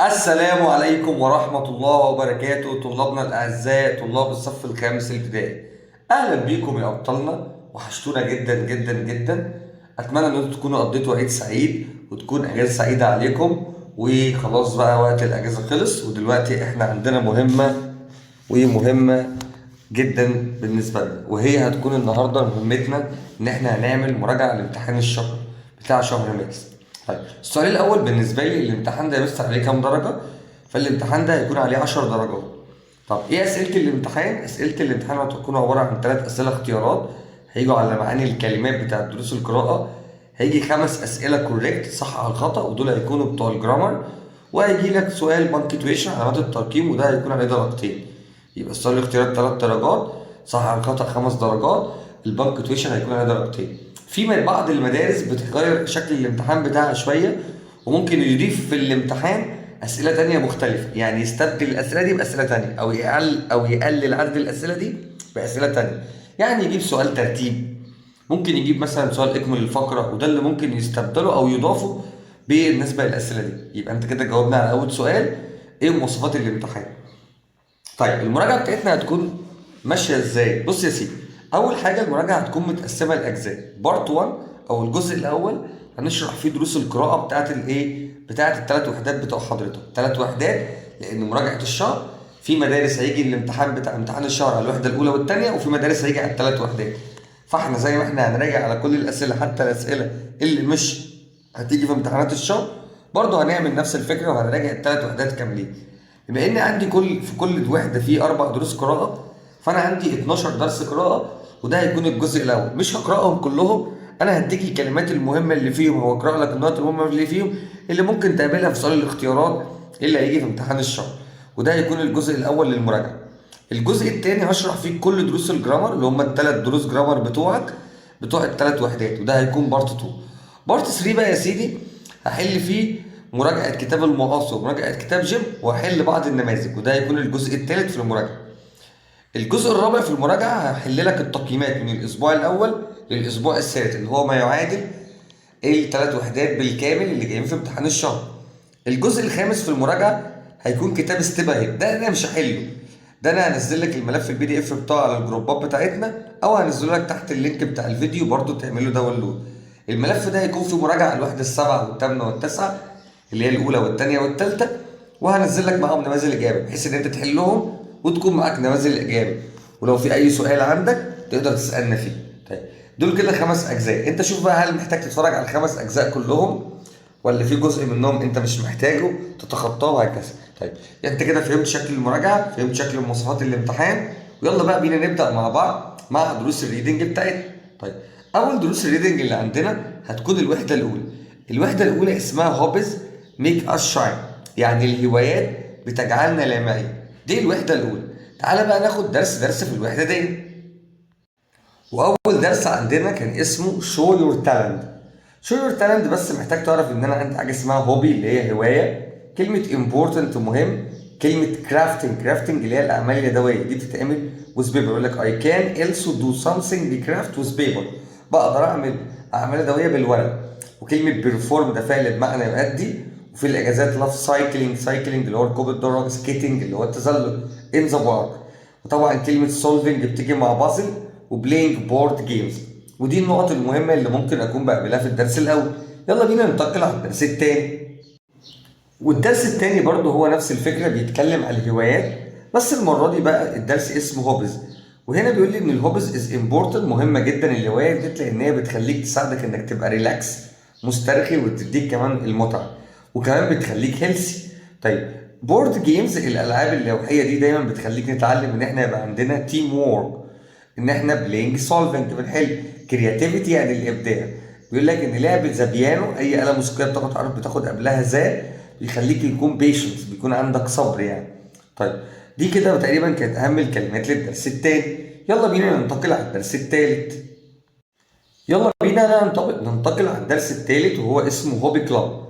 السلام عليكم ورحمة الله وبركاته، طلابنا الأعزاء طلاب الصف الخامس الابتدائي. أهلا بيكم يا أبطالنا، وحشتونا جدا جدا جدا. أتمنى أن انتم تكونوا قضيتوا عيد سعيد وتكون أجازة سعيدة عليكم. وخلاص بقى وقت الأجازة خلص، ودلوقتي إحنا عندنا مهمة ومهمة جدا بالنسبة لنا، وهي هتكون النهاردة مهمتنا إن إحنا هنعمل مراجعة لامتحان الشهر بتاع شهر مارس. طيب السؤال الأول بالنسبة لي، الامتحان ده يا مستر عليه كام درجة؟ فالامتحان ده هيكون عليه 10 درجات. طب إيه أسئلة الامتحان؟ أسئلة الامتحان هتكون عبارة عن 3 أسئلة اختيارات، هيجوا على معاني الكلمات بتاعت دروس القراءة، هيجي 5 أسئلة correct صح على الخطأ ودول هيكونوا بتوع ال grammar، وهيجي لك سؤال punctuation علامات الترقيم وده هيكون عليه درجتين. يبقى السؤال الاختيارات 3 درجات، صح على الخطأ 5 درجات، ال punctuation هيكون عليه درجتين. في بعض المدارس بتغير شكل الامتحان بتاعها شوية، وممكن يضيف في الامتحان أسئلة تانية مختلفة، يعني يستبدل الأسئلة دي بأسئلة تانية، أو يقلل عدد الأسئلة دي بأسئلة تانية. يعني يجيب سؤال ترتيب، ممكن يجيب مثلا سؤال اكمل الفقرة، وده اللي ممكن يستبدله أو يضافه بالنسبة للأسئلة دي. يبقى أنت كده جاوبنا على أول سؤال، إيه مواصفات الامتحان؟ طيب المراجعة بتاعتنا هتكون ماشية ازاي؟ بص يا سيدي، أول حاجة المراجعة هتكون متقسمة لأجزاء. part 1 أو الجزء الأول هنشرح فيه دروس القراءة بتاعت الإيه؟ بتاعت الثلاث وحدات بتوع حضرتك، ثلاث وحدات، لأن مراجعة الشهر في مدارس هيجي الامتحان بتاع امتحان الشهر على الوحدة الأولى والثانية، وفي مدارس هيجي على الثلاث وحدات. فاحنا زي ما احنا هنراجع على كل الأسئلة، حتى الأسئلة اللي مش هتيجي في امتحانات الشهر، برضه هنعمل نفس الفكرة وهنراجع الثلاث وحدات كاملين. بما ان عندي في كل وحده فيه 4 دروس قراءه، فانا عندي 12 درس قراءه، وده هيكون الجزء الاول. مش هقراهم كلهم، انا هديك الكلمات المهمة اللي فيهم واقرا لك النقط المهمة اللي فيهم اللي ممكن تقابلها في سؤال الاختيارات اللي هيجي في امتحان الشهر، وده هيكون الجزء الاول للمراجعه. الجزء الثاني هشرح فيه كل دروس ال grammar اللي هم الثلاث دروس grammar بتوعك بتوع الثلاث وحدات، وده هيكون part 2. part 3 بقى يا سيدي هحل فيه مراجعة كتاب المعاصر ومراجعة كتاب جيم، وهحل بعض النماذج، وده هيكون الجزء الثالث في المراجعة. الجزء الرابع في المراجعة هحل لك التقييمات من الأسبوع الأول للأسبوع الثالث، اللي هو ما يعادل الثلاث وحدات بالكامل اللي جايين في امتحان الشهر. الجزء الخامس في المراجعة هيكون كتاب Step Ahead، ده أنا مش هحله، ده أنا هنزل لك الملف ال PDF بتاعه على الجروبات بتاعتنا، أو هنزله لك تحت ال link بتاع الفيديو برضو تعمله download. الملف ده هيكون فيه مراجعة الوحدة السابعة والثامنة والتاسعة اللي هي الأولى والثانية والثالثة، وهنزل لك معاهم نماذج الإجابة بحيث إن أنت تحلهم وتكون معاك نماذج الإجابة، ولو في أي سؤال عندك تقدر تسألنا فيه. طيب دول كده 5 أجزاء، أنت شوف بقى هل محتاج تتفرج على ال5 أجزاء كلهم ولا في جزء منهم أنت مش محتاجه تتخطاه وهكذا. طيب أنت كده فهمت شكل المراجعة، فهمت شكل مواصفات الامتحان، ويلا بقى بينا نبدأ مع بعض مع دروس ال reading بتاعتنا. طيب أول دروس ال reading اللي عندنا هتكون الوحدة الأولى. الوحدة الأولى اسمها hobbies make us shine، يعني الهوايات بتجعلنا لامعين. دي الوحدة الأولى. تعالى بقى ناخد درس درس في الوحدة دي. وأول درس عندنا كان اسمه show your talent. show your talent، بس محتاج تعرف إن أنا عندي حاجة اسمها hobby اللي هي هواية، كلمة important مهم، كلمة crafting، crafting اللي هي الأعمال اليدوية دي بتتعمل with paper، يقول لك I can also do something craft with paper، بقدر أعمل أعمال يدوية بالورق. وكلمة perform ده فعل بمعنى يؤدي. وفي الإجازات love cycling، cycling اللي هو ركوب الدراجة، skating اللي هو التزلج in the park. وطبعا كلمة solving بتيجي مع puzzle، و playing board games. ودي النقط المهمة اللي ممكن أكون بقابلها في الدرس الأول. يلا بينا ننتقل على الدرس الثاني. والدرس الثاني برضه هو نفس الفكرة، بيتكلم على الهوايات، بس المرة دي بقى الدرس اسمه hobbies. وهنا بيقول لي ان ال hobbies is important، مهمة جدا الهواية دي، لان هي بتخليك تساعدك انك تبقى relax مسترخي، وتديك كمان المتعة، وكمان بتخليك healthy. طيب board games الالعاب اللوحية دي دايما بتخليك نتعلم ان احنا يبقى عندنا team work، ان احنا playing solving بنحل، creativity يعني الابداع. بيقول لك ان لعبه the piano، اي آلة موسيقية بتاخد حرف بتاخد قبلها the، بيخليك يكون patience، بيكون عندك صبر يعني. طيب دي كده تقريبا كانت اهم الكلمات للدرس الثاني. يلا بينا ننتقل على الدرس الثالث. يلا بينا ننتقل على الدرس الثالث، وهو اسمه hobby club.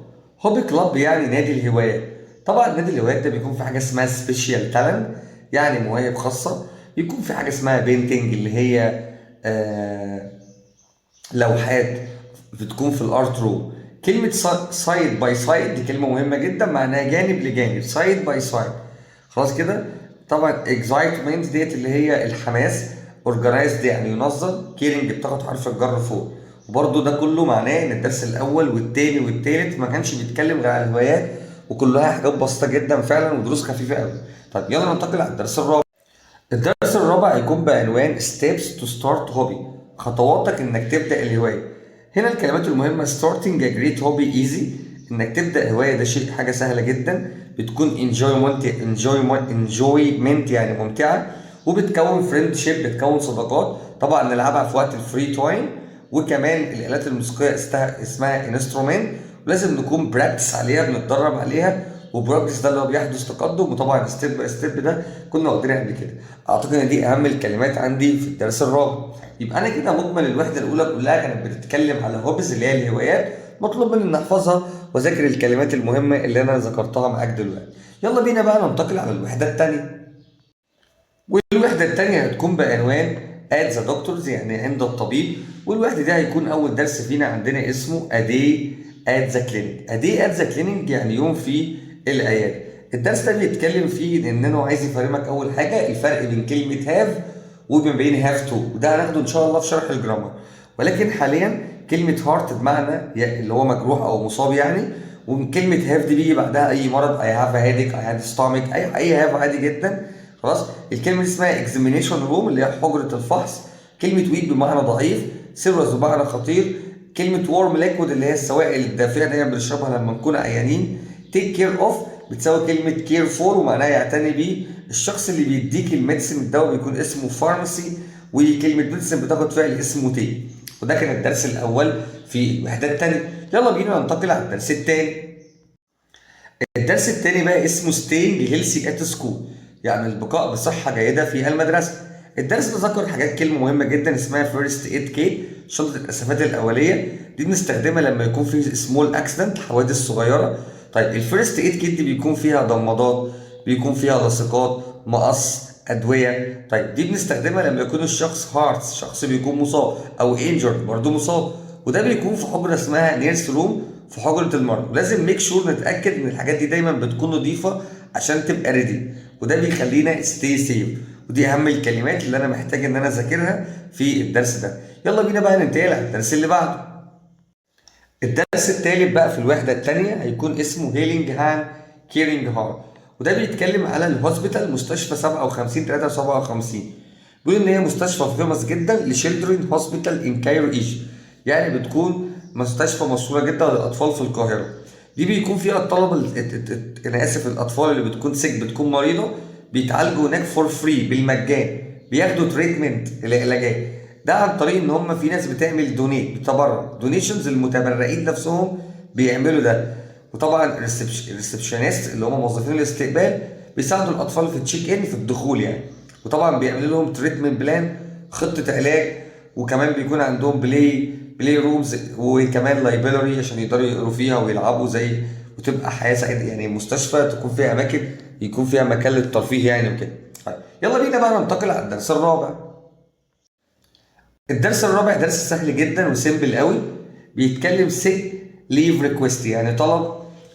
hobby club يعني نادي الهوايات. طبعا نادي الهوايات ده بيكون في حاجة اسمها special talent، يعني مواهب خاصه، بيكون في حاجة اسمها painting اللي هي لوحات بتكون في ال art room، كلمة side by side دي كلمة مهمة جدا، معناها جانب لجانب، side by side. خلاص كده. طبعا excitement ديت اللي هي الحماس، organized يعني ينظم، caring بتاخد حرف الجر for. وبرده ده كله معناه ان الدرس الاول والتاني والتالت ما كانش بيتكلم غير على الهوايات، وكلها حاجات بسيطة جدا فعلا ودروس خفيفة قوي. طيب يلا ننتقل على الدرس الرابع. الدرس الرابع هيكون بعنوان steps to start hobby، خطواتك انك تبدأ الهواية. هنا الكلمات المهمة: starting a great hobby easy، انك تبدأ هواية ده شيء حاجة سهلة جدا، بتكون enjoyment enjoyment enjoyment يعني ممتعة، وبتكون friendship بتكون صداقات. طبعا نلعبها في وقت ال free time، وكمان الآلات الموسيقية اسمها instrument، ولازم نكون practice عليها، بنتدرب عليها، و progress ده اللي هو بيحدث تقدم، وطبعا step by step ده كنا واخدينها قبل كده. اعتقد ان دي اهم الكلمات عندي في الدرس الرابع. يبقى انا كده مجمل الوحدة الاولى كلها كانت بتتكلم على hobbies اللي هي الهوايات، مطلوب مني ان احفظها واذاكر الكلمات المهمة اللي انا ذكرتها معاك دلوقتي. يلا بينا بقى ننتقل على الوحدة الثانيه. والوحدة الثانية هتكون بعنوان at the doctor's، يعني عند الطبيب. والوحدة دي هيكون اول درس فينا عندنا اسمه a day at the clinic. a day at the clinic يعني يوم في العياده. الدرس ده بيتكلم فيه ان انا عايز يفهمك اول حاجة الفرق بين كلمة have وما بين have to، وده هناخده ان شاء الله في شرح ال grammar. ولكن حاليا كلمة hurt بمعنى اللي هو مجروح او مصاب يعني، وكلمه have دي بيجي بعدها اي مرض، I have headache، I have stomach، اي have عادي جدا. خلاص، الكلمة دي اسمها examination room اللي هي حجره الفحص. كلمة weak بمعنى ضعيف، serious بمعنى خطير. كلمة warm liquid اللي هي السوائل الدافئه دايما بنشربها لما نكون عيانين. take care of بتساوي كلمة care for ومعناها يعتني بيه. الشخص اللي بيديك ال medicine الدواء بيكون اسمه pharmacy، وكلمه medicine بتاخد فعل اسمه take. وده كان الدرس الاول في الوحدة الثانيه. يلا بينا ننتقل على الدرس الثاني. الدرس الثاني بقى اسمه staying healthy at school، يعني البقاء بصحة جيدة في المدرسة. الدرس ده ذكر حاجات، كلمة مهمة جدا اسمها first aid kit، شنطة الإسعافات الأولية. دي بنستخدمها لما يكون في small accident، حوادث صغيرة. طيب ال first aid kit دي بيكون فيها ضمادات، بيكون فيها لاصقات، مقص، أدوية. طيب دي بنستخدمها لما يكون الشخص hurt، شخص بيكون مصاب، أو injured برضه مصاب، وده بيكون في حجرة اسمها nurse room، في حجرة المرضى. ولازم make sure نتأكد إن الحاجات دي دايما بتكون نظيفة عشان تبقى ready، وده بيخلينا stay safe. ودي اهم الكلمات اللي انا محتاج ان انا اذاكرها في الدرس ده. يلا بينا بقى ننتقل على الدرس اللي بعده. الدرس الثالث بقى في الوحدة الثانية هيكون اسمه healing hand caring heart، وده بيتكلم على ال hospital، مستشفى 57 357. بيقول ان هي مستشفى famous جدا ل children hospital in Cairo Egypt، يعني بتكون مستشفى مشهورة جدا للاطفال في القاهره. دي بيكون فيها الطلبة انا اسف، الاطفال اللي بتكون sick، بتكون مريضه، بيتعالجوا هناك for free بالمجان، بياخدوا treatment العلاجات ده عن طريق ان هم في ناس بتعمل donate بتبرع، donations، المتبرعين نفسهم بيعملوا ده. وطبعا ال receptionist اللي هم موظفين الاستقبال بيساعدوا الاطفال في ال check in، في الدخول يعني، وطبعا بيعملوا لهم treatment plan، خطه علاج، وكمان بيكون عندهم play rooms وكمان library عشان يقدروا يقروا فيها ويلعبوا زي وتبقى حياة سعيده، يعني مستشفى تكون فيها اماكن، يكون فيها مكان للترفيه يعني وكده. طيب يلا بينا بقى ننتقل على الدرس الرابع. الدرس الرابع درس سهل جدا و simple قوي، بيتكلم sick leave request، يعني طلب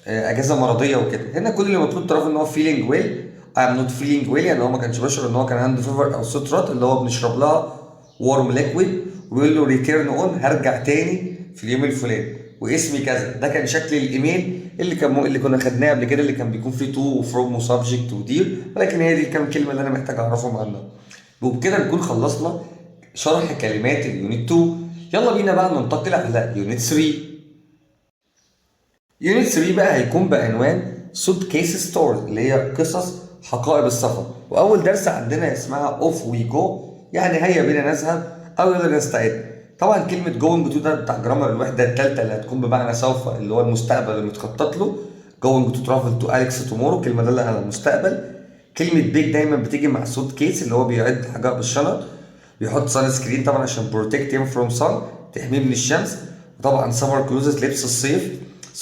اجازه مرضية وكده. هنا كل اللي مطلوب تعرفه ان هو feeling well، I am not feeling well، يعني هو ما كانش بيشعر ان هو كان عنده fever او sore throat اللي هو بنشرب لها warm liquid، وبيقول له return on، هرجع تاني في اليوم الفلاني، واسمي كذا. ده كان شكل الايميل اللي كنا خدناه قبل كده، اللي كان بيكون فيه to و from و subject و dear، ولكن هي دي الكام كلمة اللي انا محتاج اعرفهم عنها. وبكده نكون خلصنا شرح كلمات ال unit 2. يلا بينا بقى ننتقل على unit 3. unit 3 بقى هيكون بعنوان suitcase stories اللي هي قصص حقائب السفر. واول درس عندنا اسمها off we go، يعني هيا بنا نذهب او يلا نستعد. طبعا كلمة going to ده بتاع grammar الوحدة الثالثه، اللي هتكون بمعنى سوف، اللي هو المستقبل اللي متخطط له. going to travel to Alex tomorrow، كلمة دالة على المستقبل. كلمة pack دايما بتيجي مع suitcase اللي هو بيعد حقائب الشنط. بيحط sunscreen طبعا عشان protect him from sun، تحميه من الشمس. وطبعا summer clothes لبس الصيف،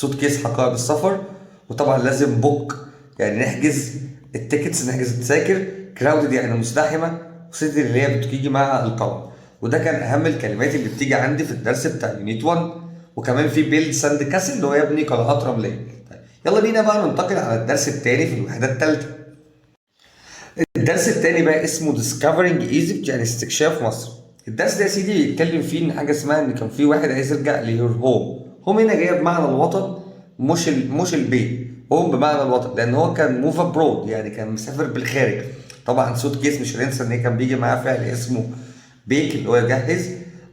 suitcase حقائب السفر. وطبعا لازم book يعني نحجز ال tickets، نحجز التذاكر. crowded يعني مزدحمه، و city اللي هي بتيجي مع القمر. وده كان اهم الكلمات اللي بتيجي عندي في الدرس بتاع unit 1. وكده نكون خلصنا شرح كلمات unit 1. وكمان في build sand castle اللي هو يبني قلعات رمليه. طيب يلا بينا بقى ننتقل على الدرس الثاني في الوحدة الثالثه. الدرس الثاني بقى اسمه Discovering Egypt، يعني استكشاف مصر. الدرس ده يا سيدي بيتكلم فيه ان حاجة اسمها ان كان في واحد عايز يرجع ل your home. home هنا جاية بمعنى الوطن، مش البيت. home بمعنى الوطن لان هو كان move abroad، يعني كان مسافر بالخارج. طبعا suitcase مش هننسى ان كان بيجي معاه فعل اسمه pack اللي هو يجهز.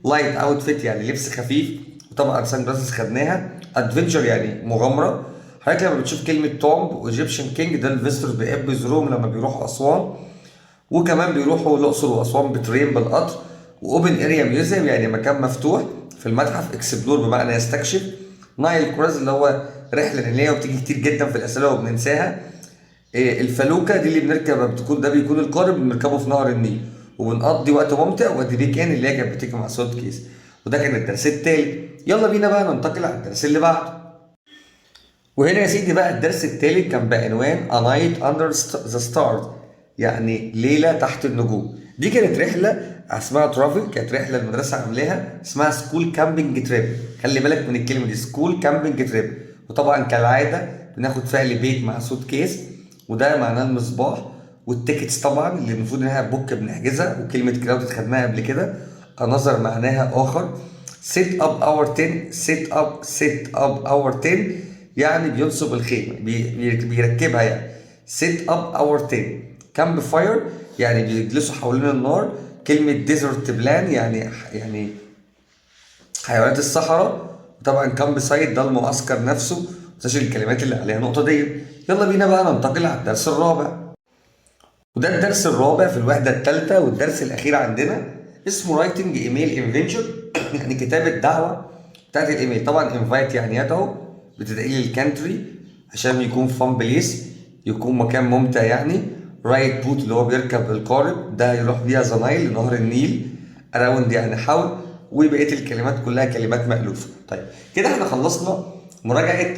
light outfit يعني لبس خفيف، وطبعا sunglasses خدناها. adventure يعني مغامره. حضرتك لما بتشوف كلمة tomb و Egyptian king، ده ال visitors بيحبوا يزوروهم لما بيروحوا اسوان، وكمان بيروحوا الاقصر واسوان ب train بالقطر. و open area museum يعني مكان مفتوح في المتحف. explore بمعنى يستكشف. Nile cruise اللي هو رحله نيليه، وبتيجي كتير جدا في الاسئلة وبننساها. الفلوكه دي اللي بنركب، بتكون ده بيكون القارب اللي بنركبه في نهر النيل وبنقضي وقت ممتع. وادي pack in اللي هي كانت بتيجي مع suitcase. وده كان الدرس التالت. يلا بينا بقى ننتقل على الدرس اللي بعده. وهنا يا سيدي بقى الدرس التالت كان بعنوان A Night Under the Stars، يعني ليلة تحت النجوم. دي كانت رحلة اسمها travel، كانت رحلة المدرسة عاملاها اسمها school camping trip. خلي بالك من الكلمة دي، school camping trip. وطبعا كالعادة بناخد فعل pack مع suitcase، وده معناه المصباح. وال tickets طبعا اللي المفروض انها book بنحجزها. وكلمة crowded خدناها قبل كده. another معناها آخر. set up our tent، set up، set up our tent يعني بينصب الخيمة، بيركبها يعني. set up our tent. campfire يعني بيجلسوا حوالين النار. كلمة desert plant يعني حيوانات الصحراء. طبعا campsite ده المعسكر نفسه. متنساش الكلمات اللي عليها نقطة دي. يلا بينا بقى ننتقل على الدرس الرابع. وده الدرس الرابع في الوحدة الثالثة والدرس الأخير عندنا، اسمه writing email invitation، يعني كتابة دعوة بتاعت الايميل. طبعا invite يعني يدعو، بتدعي لل country عشان يكون fun place، يكون مكان ممتع يعني. ride boat اللي هو بيركب القارب ده يروح بيها the Nile لنهر النيل. around يعني حول. وبقية الكلمات كلها كلمات مألوفة. طيب كده احنا خلصنا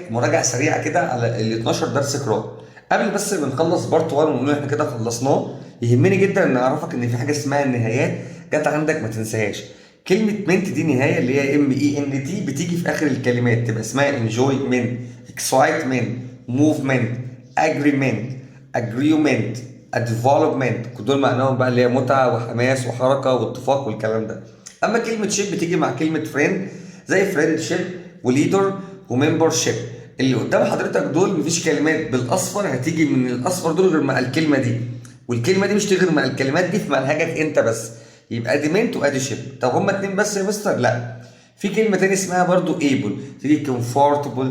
مراجعه سريعة كده على ال 12 درس قراءه. قبل بس ما نخلص part 1 ونقول احنا كده خلصناه، يهمني جدا ان اعرفك ان في حاجة اسمها النهايات جت عندك ما تنساهاش. كلمة ment دي نهاية، اللي هي M E N T، بتيجي في اخر الكلمات تبقى اسمها enjoyment، excitement، movement، agreement، argument، development. دول معناهم بقى اللي هي متعه وحماس وحركه واتفاق والكلام ده. اما كلمة ship بتيجي مع كلمة friend، زي friendship و leader و membership. اللي قدام حضرتك دول مفيش كلمات بالاصفر هتيجي من الاصفر دول غير مع الكلمة دي، والكلمة دي مش تيجي غير مع الكلمات دي في منهجك انت بس. يبقى ادي ment وادي ship. طب هما اتنين بس يا مستر؟ لا، في كلمة تاني اسمها برضو able، تيجي comfortable،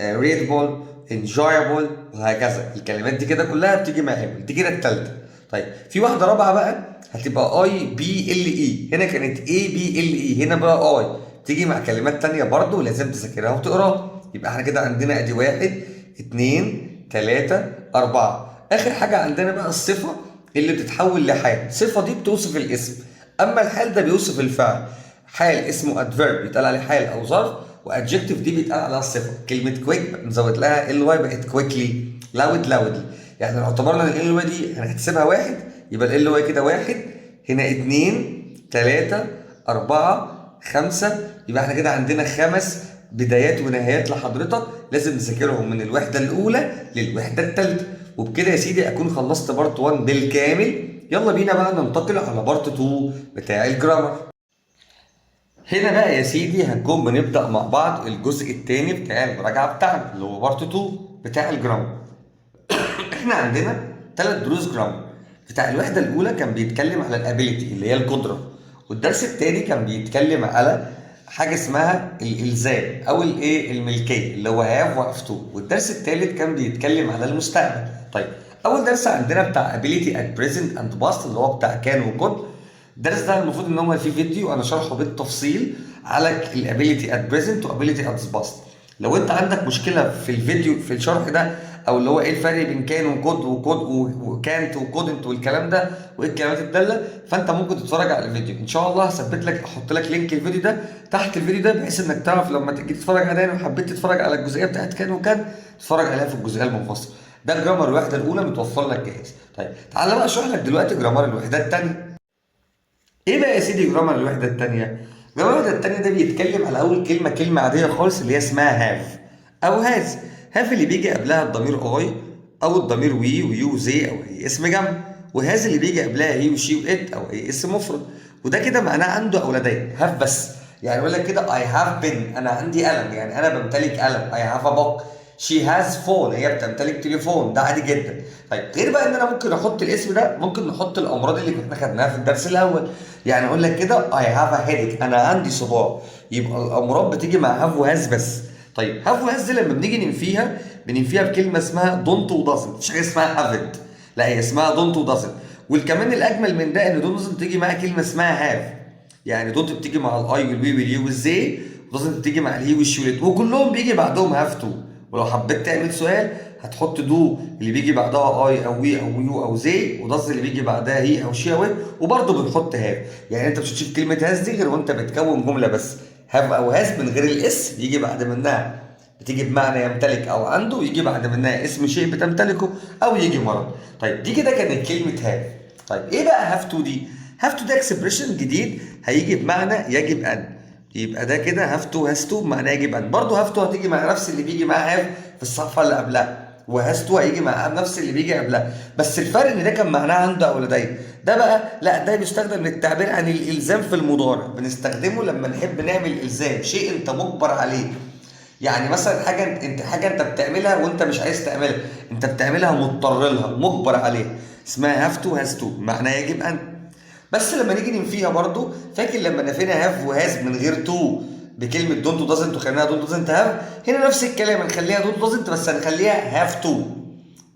readable، enjoyable وهكذا. الكلمات دي كده كلها بتيجي مع able. دي كده التالتة. طيب في واحدة رابعه بقى هتبقى I B L E. هنا كانت A B L E، هنا بقى I، تيجي مع كلمات تانية برضو لازم تذاكرها وتقراها. يبقى احنا كده عندنا ادي واحد، اتنين، تلاتة، أربعة. آخر حاجة عندنا بقى الصفة اللي بتتحول لحال. الصفة دي بتوصف الاسم، أما الحال ده بيوصف الفعل. حال اسمه adverb بيتقال عليه حال أو ظرف، و adjective دي بيتقال عليها الصفة. كلمة quick نزود لها L Y بقت quickly، loud loudly. يعني لو اعتبرنا ان L Y دي هنحسبها واحد، يبقى L Y كده واحد، هنا اتنين، تلاتة، أربعة، خمسة. يبقى احنا كده عندنا خمس بدايات ونهايات لحضرتك لازم تذاكرهم من الوحدة الأولى للوحدة الثالثة. وبكده يا سيدي أكون خلصت part 1 بالكامل. يلا بينا بقى ننتقل على part 2 بتاع ال grammar. هنا بقى يا سيدي هنكون بنبدأ مع بعض الجزء الثاني بتاع المراجعة بتاعنا اللي هو part 2 بتاع ال grammar. احنا عندنا ثلاث دروس grammar. بتاع الوحدة الأولى كان بيتكلم على ال ability اللي هي القدرة، والدرس الثاني كان بيتكلم على حاجة اسمها الإلزام أو الإيه الملكية اللي هو have و have to، والدرس الثالث كان بيتكلم على المستقبل. طيب أول درس عندنا بتاع ability at present and past اللي هو بتاع can و could. الدرس ده المفروض ان هو فيه فيديو انا شرحه بالتفصيل على ال ability at present و ability at past. لو انت عندك مشكلة في الفيديو في الشرح ده، او اللي هو ايه الفرق بين كان وكود وكود وكانت وكودنت والكلام ده، وايه الكلمات الداله، فانت ممكن تتفرج على الفيديو. ان شاء الله هثبت لك، احط لك link الفيديو ده تحت الفيديو ده، بحيث انك تعرف لما تيجي تتفرج عليه وحبيت تتفرج على الجزئية بتاعت كان وكان تتفرج عليها في الجزئية المنفصله. ده grammar الوحدة الاولى متوفر لك جاهز. طيب تعالى بقى اشرح لك دلوقتي grammar الوحدة الثانيه. ايه بقى يا سيدي grammar الوحدة الثانيه؟ grammar الوحدة الثانية ده بيتكلم على اول كلمه، كلمة عادية خالص اللي هي اسمها have او has. have اللي بيجي قبلها الضمير I او الضمير we و you they او اي اسم جمع، و has اللي بيجي قبلها he و she و it او اي اسم مفرد. وده كده معناه عنده او لديه، have بس. يعني يقول لك كده I have pen، انا عندي قلم، يعني انا بمتلك قلم. I have a book، she has phone، هي بتمتلك تليفون. ده عادي جدا. طيب غير بقى ان انا ممكن احط الاسم ده، ممكن نحط الامراض اللي كنا خدناها في الدرس الاول. يعني اقول لك كده I have a headache، انا عندي صداع. يبقى الامراض بتيجي مع have و has بس. طيب have و has دي لما بنيجي ننفيها، بننفيها بكلمه اسمها don't و doesn't. مفيش حاجة اسمها haven't، لا هي اسمها don't و doesn't. والكمان الاجمل من ده ان don't doesn't تيجي معاها كلمة اسمها have. يعني don't بتيجي مع الاي والوي واليو والزي، ودازنت بتيجي مع ال he وال she وال it، وكلهم بيجي بعدهم have to. ولو حبيت تعمل سؤال هتحط do اللي بيجي بعدها I او we او you او they، و does اللي بيجي بعدها he او she او it، وبرده بنحط have. يعني انت مش هتشوف كلمة has دي غير وانت بتكون جملة بس. have او has من غير ال s يجي بعد منها، بتيجي بمعنى يمتلك او عنده، يجي بعد منها اسم شيء بتمتلكه او يجي مرض. طيب دي كده كانت كلمة have. طيب ايه بقى have to دي؟ have to ده expression جديد هيجي بمعنى يجب ان. يبقى ده كده have to has to بمعنى يجب ان. برضه have to هتيجي مع نفس اللي بيجي مع have في الصفحة اللي قبلها، و has to هيجي مع نفس اللي بيجي قبلها، بس الفرق ان ده كان معناه عنده او لديه. ده بقى لا، ده بيستخدم للتعبير عن الالزام في المضارع. بنستخدمه لما نحب نعمل الزام، شيء انت مجبر عليه. يعني مثلا حاجه انت بتعملها وانت مش عايز تعملها، انت بتعملها مضطر لها، مجبر عليها، اسمها have to has to، معناه يجب ان. بس لما نيجي ننفيها برضو، فاكر لما نفينا have و has من غير to بكلمه don't و doesn't وخليناها don't doesn't have؟ هنا نفس الكلام، هنخليها don't doesn't بس هنخليها have to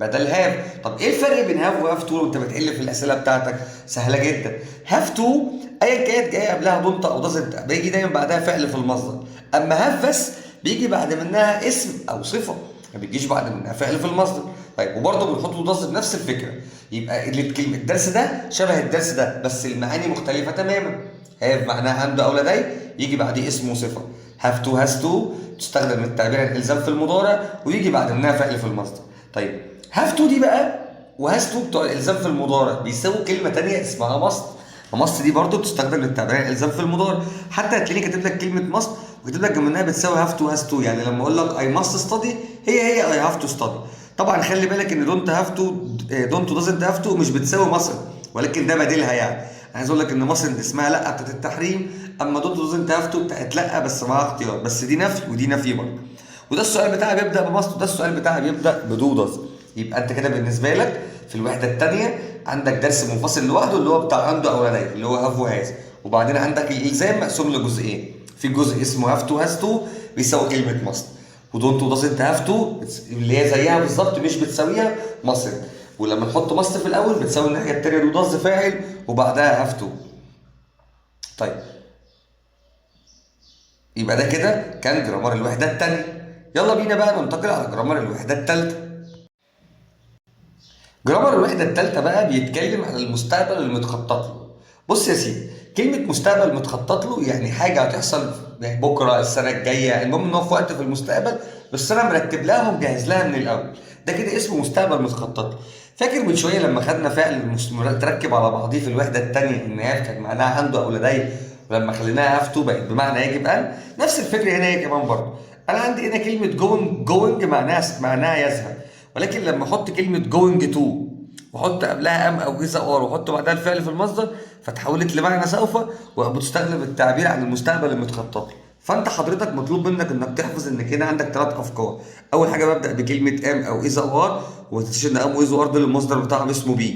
بدل have. طب ايه الفرق بين have و have to وانت بتحل في الاسئلة بتاعتك؟ سهلة جدا. have to ايا كانت جاية قبلها don't او doesn't بيجي دايما بعدها فعل في المصدر، اما have بس بيجي بعد منها اسم او صفه، ما بيجيش بعد منها فعل في المصدر. طيب وبرضه بنحط does بنفس الفكره. يبقى الكلمة الدرس ده شبه الدرس ده بس المعاني مختلفة تماما. have معناها عنده او لديه، يجي بعديه اسم وصفه. have to has to تستخدم للتعبير عن الالزام في المضارع ويجي بعد منها فعل في المصدر. طيب have to دي بقى و has to بتوع الالزام في المضارع بيساووا كلمة تانية اسمها must. must دي برضو بتستخدم للتعبير عن الالزام في المضارع. حتى هتلاقيني كاتب لك كلمة must وكاتب لك جنب بتساوي have to has to. يعني لما اقول لك I must study هي هي I have to study. طبعا خلي بالك ان don't have to، don't doesn't have to مش بتساوي mustn't، ولكن ده بديلها. يعني عايز اقول لك ان mustn't اسمها لا بتاعت التحريم، اما don't doesn't have to بتاعت لا بس معاها اختيار، بس دي نفي ودي نفي برضه. وده السؤال بتاعي بيبدا ب must وده السؤال بتاعي بيبدا ب do does. يبقى انت كده بالنسبة لك في الوحدة الثانية عندك درس منفصل لوحده اللي هو بتاع عنده او لديه اللي هو have و has، وبعدين عندك الالزام مقسوم لجزئين، في جزء اسمه have to has to بيساوي كلمة must، و don't و doesn't have to اللي هي زيها بالظبط مش بتساويها mustn't، ولما نحط must في الاول بتساوي الناحية الثانية do does فاعل وبعدها have to. طيب يبقى ده كده كان grammar الوحدة الثانية. يلا بينا بقى ننتقل على grammar الوحدة الثالثة. grammar الوحدة الثالثة بقى بيتكلم على المستقبل المتخطط له. بص يا سيدي، كلمة مستقبل متخطط له يعني حاجة هتحصل بكره، السنة الجايه، المهم ان هو في وقت في المستقبل بس انا مرتب لها ومجهز لها من الاول. ده كده اسمه مستقبل متخطط له. فاكر من شوية لما خدنا فعل متركب على بعضيه في الوحدة الثانية ان have كان معناها عنده او لديه، ولما خليناها have to بقت بمعنى يجب ان؟ نفس الفكرة هنا هي كمان برضه. انا عندي هنا كلمة going، going معناها يذهب، ولكن لما احط كلمة going to واحط قبلها am او is او are واحط بعدها الفعل في المصدر فتحولت لمعنى سوف، وبتستخدم التعبير عن المستقبل المتخطط له. فانت حضرتك مطلوب منك انك تحفظ انك هنا عندك ثلاث افكار. اول حاجة ببدا بكلمه am او is او are، وما تنساش ان am و is و are دول المصدر بتاعهم اسمه be،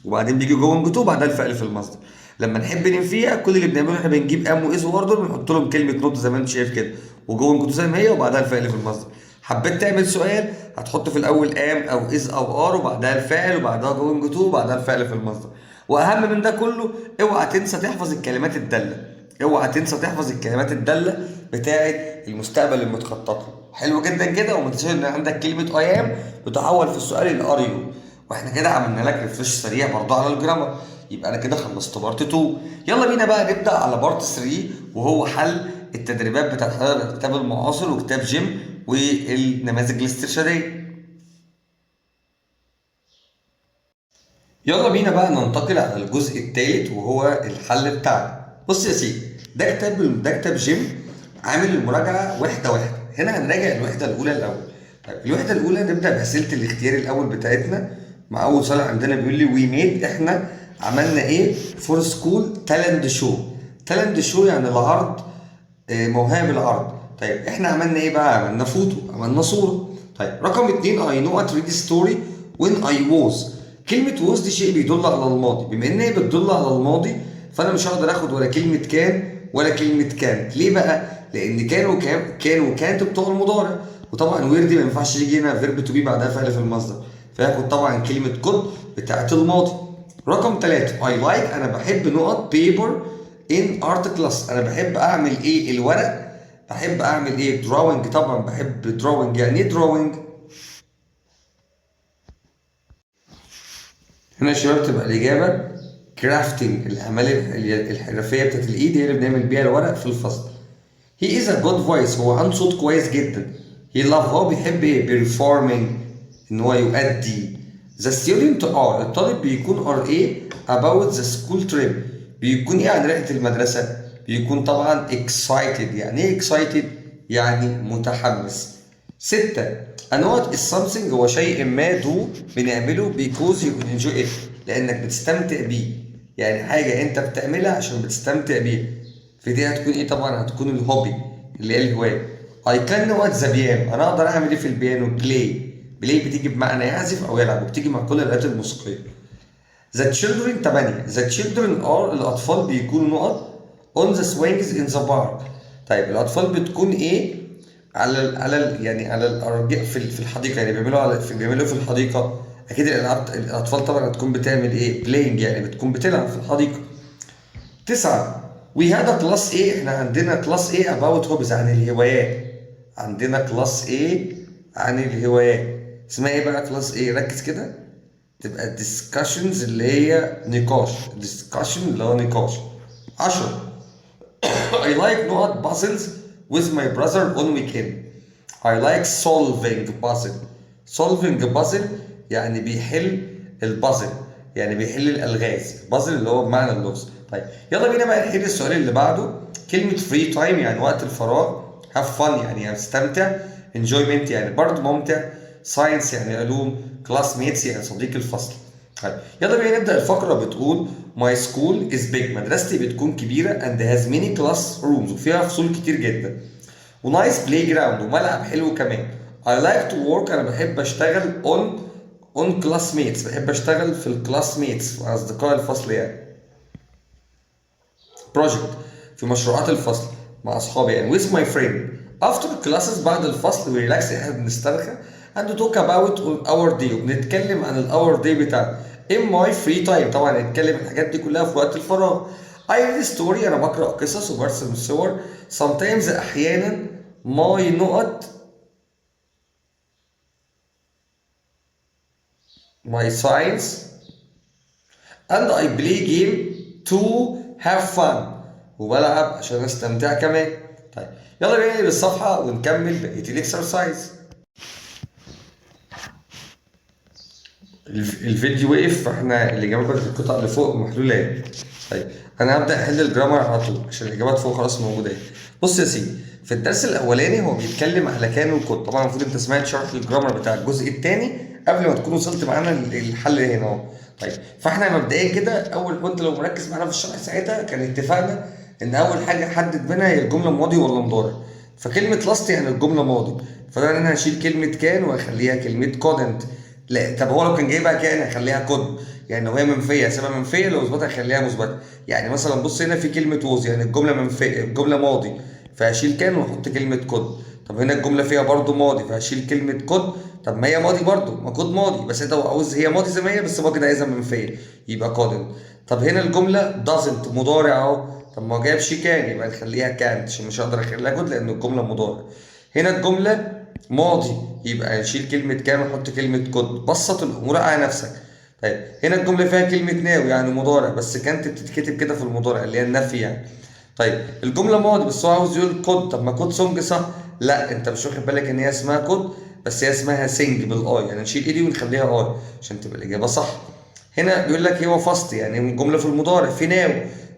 وبعدين بيجي going to وبعدها الفعل في المصدر. لما نحب ننفيها كل اللي بنعمله احنا بنجيب am و is و are دول بنحط لهم كلمة not زي ما انت شايف كده، و going to زي ما هي وبعدها الفعل في المصدر. حبيت تعمل سؤال هتحط في الاول am او is او are وبعدها الفاعل وبعدها going to وبعدها الفعل في المصدر. واهم من ده كله اوعى تنسى تحفظ الكلمات الداله، اوعى تنسى تحفظ الكلمات الدالة بتاعه المستقبل المتخطط له. حلو جدا كده. وما تنساش ان عندك كلمة I am بتحول في السؤال الى are you. واحنا كده عملنا لك refresh سريع برضه على ال grammar. يبقى انا كده خلصت part 2. يلا بينا بقى نبدا على part 3 وهو حل التدريبات بتاعت حضرتك كتاب المعاصر وكتاب جيم والنماذج الاسترشاديه. يلا بينا بقى ننتقل على الجزء الثالث وهو الحل بتاعنا. بص يا سيدي، ده كتاب جيم عامل المراجعة وحده واحده. هنا هنراجع الوحدة الاولى الاول. طيب الوحدة الاولى نبدا باسئلة الاختيار الاول بتاعتنا. مع اول سؤال عندنا بيقول لي we made، احنا عملنا ايه for school talent show. talent show يعني العرض، موهبة العرض. طيب احنا عملنا ايه بقى؟ عملنا فوتو، عملنا صوره. طيب رقم 2 I نقط read story when I was. كلمة was دي شيء بيدل على الماضي، بما ان هي بتدل على الماضي فانا مش هقدر اخد ولا كلمة can ولا كلمة كانت. ليه بقى؟ لان كان وكان كان وكانت بتوع المضارع، وطبعا were دي ما ينفعش يجي هنا verb to be بعدها فعل في المصدر، فياخد طبعا كلمة could بتاعت الماضي. رقم 3 I like، انا بحب نقط paper in art class. انا بحب اعمل ايه؟ الورق. بحب اعمل ايه؟ drawing. طبعا بحب drawing. يعني ايه drawing؟ هنا يا شباب تبقى الاجابة crafting، الاعمال الحرفية بتاعت الايد هي اللي بنعمل بيها الورق في الفصل. He is a good voice، هو عنده صوت كويس جدا. He love، هو بيحب ايه؟ performing، ان هو يؤدي. The student are، الطالب بيكون are ايه about the school trip، بيكون ايه عن رحلة المدرسة؟ بيكون طبعا excited. يعني ايه excited؟ يعني متحمس. 6 a نقط is something، هو شيء ما do بنعمله because you enjoy it، لأنك بتستمتع بيه، يعني حاجة أنت بتعملها عشان بتستمتع بيها. فدي هتكون إيه؟ طبعا هتكون ال hobby اللي هي الهواية. I can نقط the piano، أنا أقدر أعمل إيه في البيانو؟ play. play بتيجي بمعنى يعزف أو يلعب، وبتيجي مع كل الآلات الموسيقية. The children 8 The children are، الأطفال بيكونوا نقط on the swings in the park. طيب الأطفال بتكون إيه؟ على ال على ال يعني على الأرجاء في الحديقة، يعني بيعملوا على في بيعملوا في الحديقة. أكيد الأطفال طبعا هتكون بتعمل إيه؟ playing، يعني بتكون بتلعب في الحديقة. 9 We had a class إيه، إحنا عندنا class إيه about hobbies، عن الهوايات. عندنا class إيه عن الهوايات، اسمها إيه بقى class إيه؟ ركز كده، تبقى discussions اللي هي نقاش، discussion اللي هو نقاش. 10 I like نقط puzzles with my brother on weekend. I like solving puzzle. solving puzzle يعني بيحل البازل، يعني بيحل الألغاز، بازل اللي هو بمعنى اللغز. طيب يلا بينا بقى نحل السؤال اللي بعده. كلمة free time يعني وقت الفراغ، have fun يعني استمتع، enjoyment يعني برضه ممتع، science يعني علوم، classmates يعني صديق الفصل. طيب يلا بينا نبدأ. الفقرة بتقول my school is big، مدرستي بتكون كبيرة and has many classrooms، وفيها فصول كتير جدا، و nice playground وملعب حلو كمان. I like to work، أنا بحب أشتغل on classmates، بحب أشتغل في ال classmates مع أصدقاء الفصل، يعني project في مشروعات الفصل مع أصحابي يعني with my friend. After classes بعد الفصل we relax، احنا بنسترخى and talk about our day، وبنتكلم عن ال our day بتاعنا. In my free time، طبعا نتكلم الحاجات دي كلها في وقت الفراغ. I read story، أنا بقرأ قصص وبرسم صور. Sometimes أحيانا my نقط my science and I play game to have fun، وبلعب عشان استمتع كمان. طيب يلا بينا نقلب الصفحة ونكمل بقية ال exercise. الفيديو وقف، فاحنا الإجابات بتاعت القطع اللي فوق محلولة اهي. طيب أنا هبدأ أحل ال grammar على طول عشان الإجابات فوق خلاص موجودة اهي. بص يا سيدي، في الدرس الأولاني هو بيتكلم على can و could. طبعا المفروض أنت سمعت شرح ال grammar بتاع الجزء الثاني قبل ما تكون وصلت معانا للحل هنا أهو. طيب فاحنا مبدئيا كده أول كنت لو مركز معانا في الشرح ساعتها كان اتفقنا إن أول حاجة حدد منها هي الجملة ماضي ولا مضارع. فكلمة last يعني الجملة ماضي، فده أنا هشيل كلمة can وأخليها كلمة couldn't. لا طب هو لو كان جايبها can هخليها could، يعني لو هي منفية هسيبها منفية، لو مثبتة هخليها مثبتة. يعني مثلا بص هنا في كلمة was يعني الجملة منفية، الجملة ماضي، فهشيل can واحط كلمة could. طب هنا الجملة فيها برضو ماضي فهشيل كلمة could. طب ما هي ماضي برضو، ما could ماضي، بس انت عاوز هي ماضي زي ما هي، بس هو كده عايزها منفية يبقى couldn't. طب هنا الجملة doesn't مضارع اهو، طب ما هو جايب شي كان يبقى نخليها كانت عشان مش هقدر اخليها could لان الجملة مضارع. هنا الجملة ماضي يبقى نشيل كلمة can ونحط كلمة could. بسط الأمور على نفسك. طيب هنا الجملة فيها كلمة now يعني مضارع، بس كانت بتتكتب كده في المضارع اللي هي النفي يعني. طيب الجملة ماضي بس هو عاوز يقول could، طب ما could song صح؟ لا انت مش واخد بالك ان هي اسمها could بس هي اسمها sing بال i، يعني نشيل e دي ونخليها i عشان تبقى الإجابة صح. هنا بيقول لك هو fast يعني جملة في المضارع في now،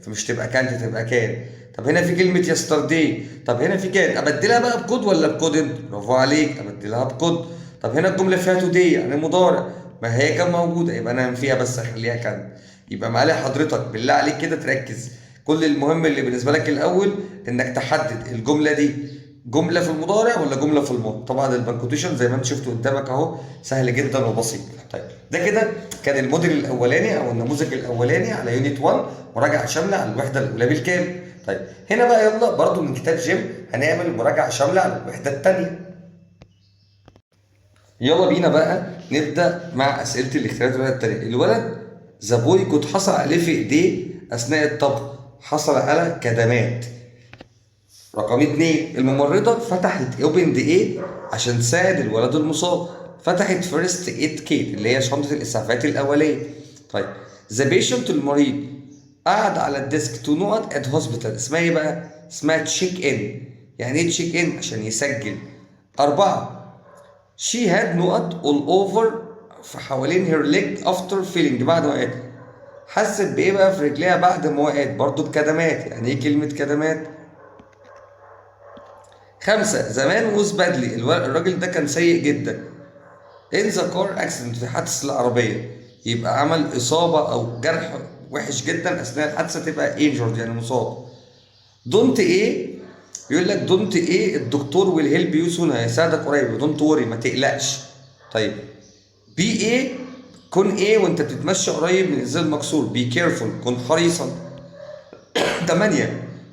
فمش تبقى كانت تبقى can. طب هنا في كلمة yesterday، طب هنا في can، ابدلها بقى ب could ولا ب couldn't؟ برافو عليك، ابدلها ب could. طب هنا الجملة فيها today يعني مضارع، ما هي كان موجودة، يبقى انا هنفيها بس اخليها كان. يبقى معالي حضرتك بالله عليك كده تركز، كل المهم اللي بالنسبة لك الاول انك تحدد الجملة دي جملة في المضارع ولا جملة في الماضي. طبعا ال punctuation زي ما انت شفت قدامك اهو سهل جدا وبسيط. طيب ده كده كان الموديل الاولاني او النموذج الاولاني على unit 1، مراجعه شاملة على الوحدة الاولى بالكامل. طيب هنا بقى يلا برضو من كتاب جيم هنعمل مراجعه شاملة على الوحدة الثانية. يلا بينا بقى نبدا مع اسئلة الاختيارات الوحدة الثانية. الولد the boy got حصل عليه في ايديه اثناء الطبخ، حصل على كدمات. رقم 2، الممرضة فتحت opened ايه عشان تساعد الولد المصاب؟ فتحت first aid kit اللي هي شنطة الإسعافات الأولية. طيب the patient المريض قعد على ال desk to نقط at hospital، اسمها ايه بقى؟ اسمها check in. يعني ايه check in؟ عشان يسجل. 4، she had نقط all over في حوالين her leg after falling بعد ما وقعت. حست بايه بقى في رجليها بعد ما وقعت؟ برضو بكدمات. يعني ايه كلمة كدمات؟ 5، the man was badly، الراجل ده كان سيء جدا in the car accident في حادثة العربية، يبقى عمل إصابة أو جرح وحش جدا أثناء الحادثة، تبقى injured يعني مصاب. don't ايه؟ بيقول لك don't ايه الدكتور will help you soon، هيساعدك قريب. don't worry ما تقلقش. طيب be ايه؟ كن ايه وانت بتتمشى قريب من الازاز المكسور؟ be careful، كن حريصا. 8،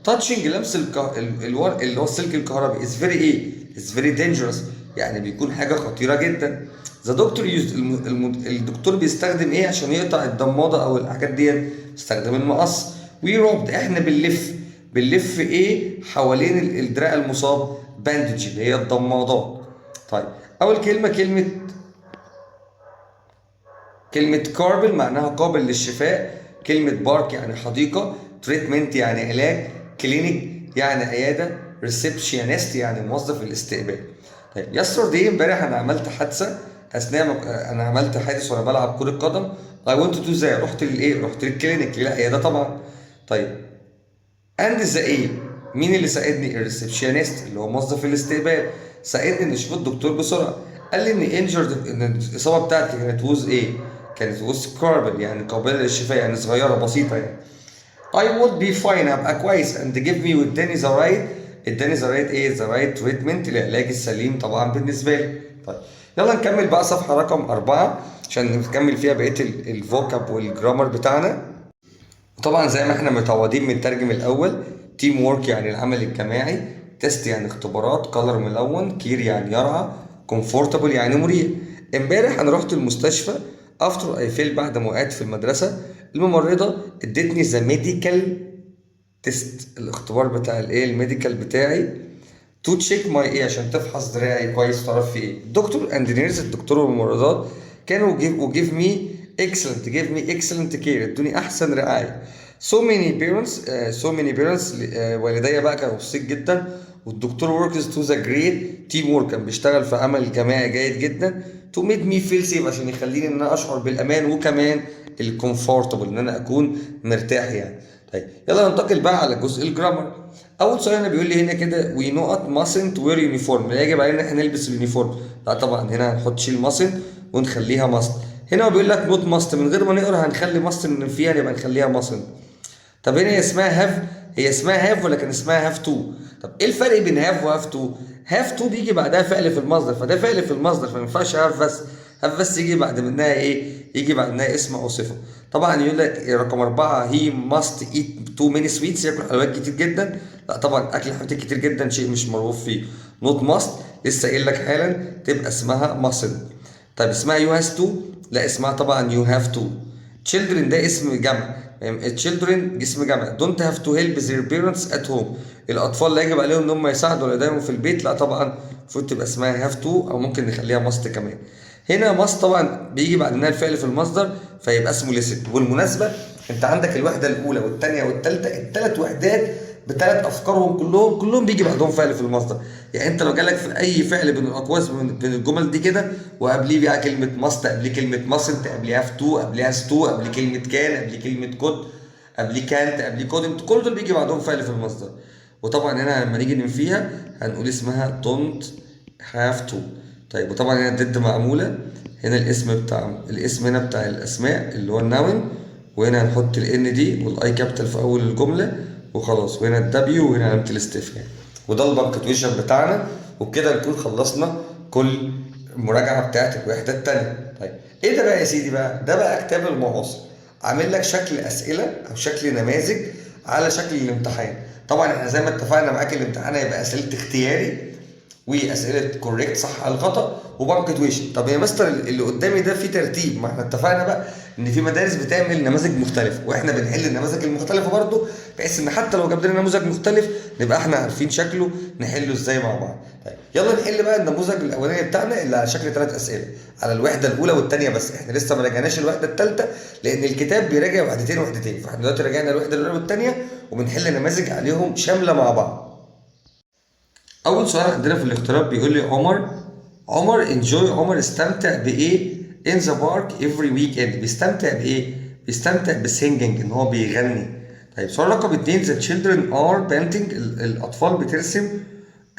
touching لمس اللي هو السلك الكهربي is very ايه؟ is very dangerous، يعني بيكون حاجة خطيرة جدا. the doctor used الدكتور بيستخدم ايه عشان يقطع الضمادة او الحاجات ديت؟ بيستخدم المقص. we wrapped احنا بنلف ايه حوالين الدراع المصاب؟ bandage اللي هي الضمادات. طيب اول كلمة كلمة curable معناها قابل للشفاء، كلمة park يعني حديقة، treatment يعني علاج، clinic يعني عيادة، receptionist يعني موظف الاستقبال. طيب yesterday امبارح انا عملت حادثة اثناء ما انا عملت حادث وانا بلعب كرة قدم. I went to the رحت للايه؟ رحت لل clinic للعيادة طبعا. طيب and the ايه؟ مين اللي ساعدني؟ ال receptionist اللي هو موظف الاستقبال ساعدني ان اشوف الدكتور بسرعة. قال لي ان injured ان الاصابة بتاعتي كانت was ايه؟ كانت was curable يعني قابله للشفاء، يعني صغيرة بسيطة يعني. I would be fine هبقى كويس and give me واداني the right، اداني the right ايه؟ the right treatment العلاج السليم طبعا بالنسبة لي. طيب يلا نكمل بقى صفحة رقم 4 عشان نكمل فيها بقية ال vocab وال grammar بتاعنا. طبعا زي ما احنا متعودين بنترجم الاول. team work يعني العمل الجماعي، test يعني اختبارات، color ملون، care يعني يرعى، comfortable يعني مريح. امبارح انا رحت المستشفى after I fell بعد ما وقعت في المدرسة، الممرضة ادتني the medical test الاختبار بتاع الايه ال medical بتاعي to check my ايه عشان تفحص دراعي كويس تعرف في ايه. الدكتور and nurse الدكتور والممرضات كانوا give و give me excellent give me excellent care ادوني احسن رعاية. so many parents so many parents والديا بقى كانوا مبسوطين جدا. والدكتور works to the great team work كان بيشتغل في عمل جماعي جيد جدا to make me feel safe عشان يخليني ان انا اشعر بالامان وكمان ال comfortable ان انا اكون مرتاح يعني. طيب يلا ننتقل بقى على جزء ال grammar. اول سؤال هنا بيقول لي هنا كده we نقط mustn't wear uniform، لا يجب علينا ان احنا نلبس ال uniform. لا طبعا هنا هنحط شيل mustn't ونخليها must. هنا هو بيقول لك not must، من غير ما نقرا هنخلي must فيها يبقى نخليها mustn't. طب هنا هي اسمها have، هي اسمها have ولا كان اسمها have to؟ طب ايه الفرق بين have و have to؟ have to بيجي بعدها فعل في المصدر، فده فعل في المصدر فما ينفعش have بس. have بس يجي بعد منها ايه؟ يجي بعد منها اسم او صفة. طبعا يقول لك رقم 4 he must eat too many sweets، ياكل حلويات كتير جدا. لا طبعا اكل حلويات كتير جدا شيء مش مرغوب فيه. not must لسه قايل لك حالا تبقى اسمها mustn't. طيب اسمها you has to؟ لا اسمها طبعا you have to. children ده اسم جمع، children اسم جمع، don't have to help their parents at home، الاطفال لا يجب عليهم ان هم يساعدوا والديهم في البيت. لا طبعا المفروض تبقى اسمها have to او ممكن نخليها must كمان. هنا must طبعا بيجي بعد منها الفعل في المصدر فيبقى اسمه listen. وبالمناسبة انت عندك الوحدة الاولى والثانية والثالثه، الثلاث وحدات بثلاث افكارهم كلهم بيجي بعدهم فعل في المصدر. يعني انت لو جالك في اي فعل بين الاقواس بين الجمل دي كده وقبليه بقى كلمة must، قبليه كلمة mustn't، قبليه have to، قبليه has to، قبليه كلمة can، قبليه كلمة could، قبليه كانت، قبليه couldn't، كل دول بيجي بعدهم فعل في المصدر. وطبعا هنا لما نيجي ننفيها هنقول اسمها don't have to. طيب، وطبعا هنا did معمولة هنا، الاسم بتاع الاسم هنا بتاع الاسماء اللي هو ال noun، وهنا هنحط ال N دي وال I capital في اول الجملة وخلاص، وهنا ال W وهنا علامة الاستفهام. وده ال punctuation بتاعنا. وبكده نكون خلصنا كل المراجعة بتاعت الوحدة الثانيه. طيب، ايه ده بقى يا سيدي؟ بقى ده بقى كتاب المعاصر، عامل لك شكل اسئلة او شكل نماذج على شكل الامتحان. طبعا احنا زي ما اتفقنا معاك، الامتحان هيبقى اسئلة اختياري واسئلة correct صح على الخطا و punctuation. طب يا مستر، اللي قدامي ده فيه ترتيب؟ ما احنا اتفقنا بقى ان في مدارس بتعمل نماذج مختلفه، واحنا بنحل النماذج المختلفة برضو، بحيث ان حتى لو جاب لنا نموذج مختلف نبقى احنا عارفين شكله نحله ازاي مع بعض. طيب، يلا نحل بقى النموذج الاولاني بتاعنا اللي على شكل ثلاث اسئلة على الوحدة الاولى والثانيه، بس احنا لسه ما راجعناش الوحدة الثالثه، لان الكتاب بيراجع وحدتين وحدتين، فاحنا دلوقتي راجعنا الوحدة الاولى والثانية وبنحل نماذج عليهم شاملة مع بعض. اول سؤال عندنا في الاختيارات بيقول لي عمر، عمر enjoy، عمر استمتع بايه in the park every weekend؟ بيستمتع بايه؟ بيستمتع ب singing، ان هو بيغني. طيب، سؤال رقم اتنين: the children are painting، الاطفال بترسم،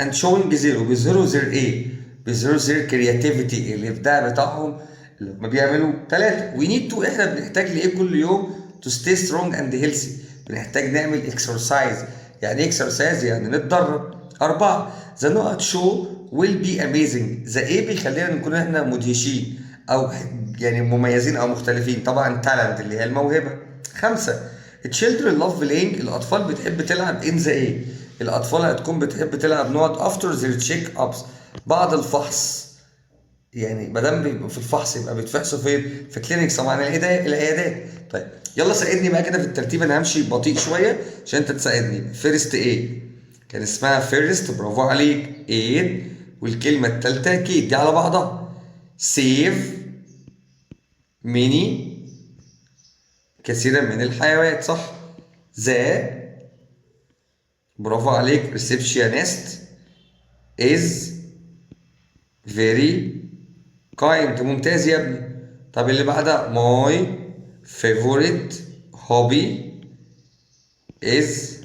and showing their، بيظهروا their ايه؟ بيظهروا their creativity، الابداع بتاعهم اللي هم بيعملوه. ثلاثة: we need to، احنا بنحتاج لايه كل يوم to stay strong and healthy؟ بنحتاج نعمل exercise. يعني ايه exercise؟ يعني نتدرب. أربعة: the نقط show will be amazing. the ايه بيخلينا نكون احنا مدهشين أو يعني مميزين أو مختلفين؟ طبعا talent اللي هي الموهبة. خمسة: children love playing، الأطفال بتحب تلعب in the ايه؟ الأطفال هتكون بتحب تلعب نقط after their check ups، بعد الفحص. يعني ما دام بيبقوا في الفحص يبقى بيتفحصوا فين؟ في clinics طبعا، العيادات. طيب، يلا ساعدني بقى كده في الترتيب، انا همشي بطيء شوية عشان انت تساعدني. first ايه؟ كان اسمها first، برافو عليك، aid، والكلمة الثالثة كيت، دي على بعضها save many، كثيرا من الحيوانات، صح. the، برافو عليك، receptionist is very kind، ممتاز يا ابني. طب اللي بعدها: my favorite hobby is